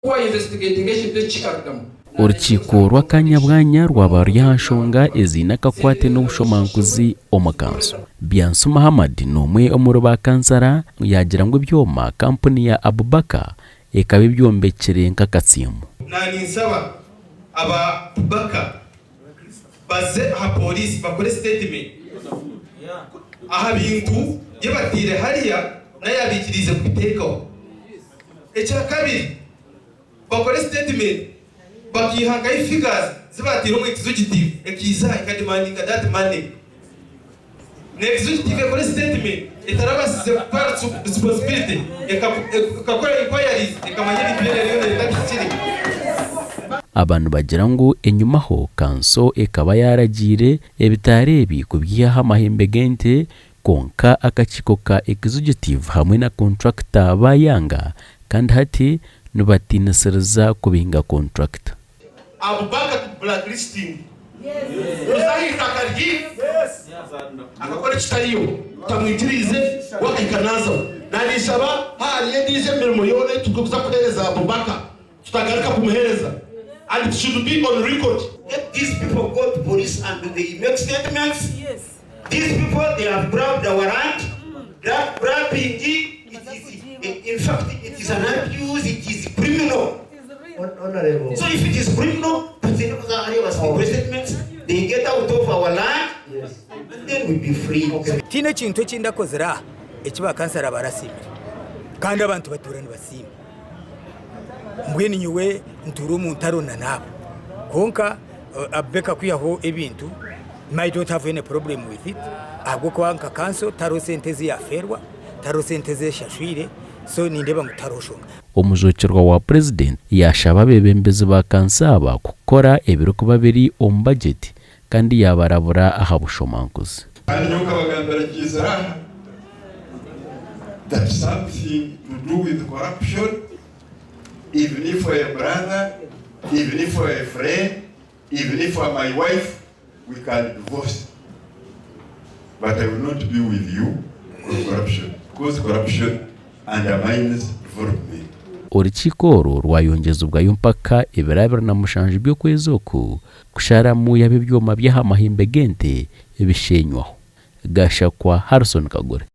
Ku wainvestigatinga ekintu eki kikarugamu. Orukiiko rw'akanya-bwanya rwaba ruri aha nshonga eziine akakwate n'obushomankuzi omu kanso. Byansi Muhammad n'omwe omuri ba kansara yaagira ngu ebyoma kampuni ya Abubakar ekaba ebyombekire nk'akatsiimu. Naaninsaba aba Bubaka baze aha pooriisi bakore sitetimenti aha bintu bye bataire hariya n'ayabaikiriize kubiteekaho. Ekyakabiri, bakore sitetimenti bakaiha nkahi figures zi baataire omu executive ekaiza ekademandinga that money. Na executive ekore sitetimenti etarabasize kutwara responsibility ekakora inquiries ekamanya ebintu byona eriyo neereta bihikire. Aba nibagira ngu enyimaho kanso ekaba yaaragiire ebitaara ebi kubyiha aha mahembe g'ente Kwonka akakiiko ka Executive hamwe na kontrakita baayanga kandi hati nibatiinisiriza kubinga kontrakita. Abubakar tu blacklisting kuza aha itaka rye akakora ekitariyo tutamwikiriize we akahika naazaho. Naninshaba hahariyo endiijo emirimo yoona ei turikuza kuheereza Abubakar tutagaruka kumuheereza and it should be on record. Let these people go to police and they make statements. These people they have grabbed our land, that grabbing it is in fact it is an abuse, it is criminal. So if it is criminal, statements, they get out of our land, then we be free. Tihaine ekintu eki ndakozire aha eki bakansara barasiimire kandi abantu batuura nibasiima. Mbwenu nyowe ntuura omu ntaro na n'abo. Kwonka Abubekar kwihaho ebintu, me I don't have any problem with it ahabw'okuba nka kanso tihariho sente ezi yaafeerwa, tihariho sente ezi eshashwire so nindeeba ngu tihariho nshonga. Omujwekyerwa wa Purezidenti yaashaba abeebembezi ba kanso aba kukora ebirikuba biri omu bajeti kandi yaabarabura aha bushomankuzi. Kandi nyowe nkabagambira nkiizira aha that something to do with corruption even if you're a brother, even if you're a friend, even if you're my wife, we can divorce but I will not be with you on corruption because corruption undermines development. Orukiiko oru rwayongyezibwayo mpaka ebiro 27 by'okwezi oku kusharamu yaaba ebyoma by'aha mahembe g'ente bishenywaho. Gashakwa Harrison Kagure.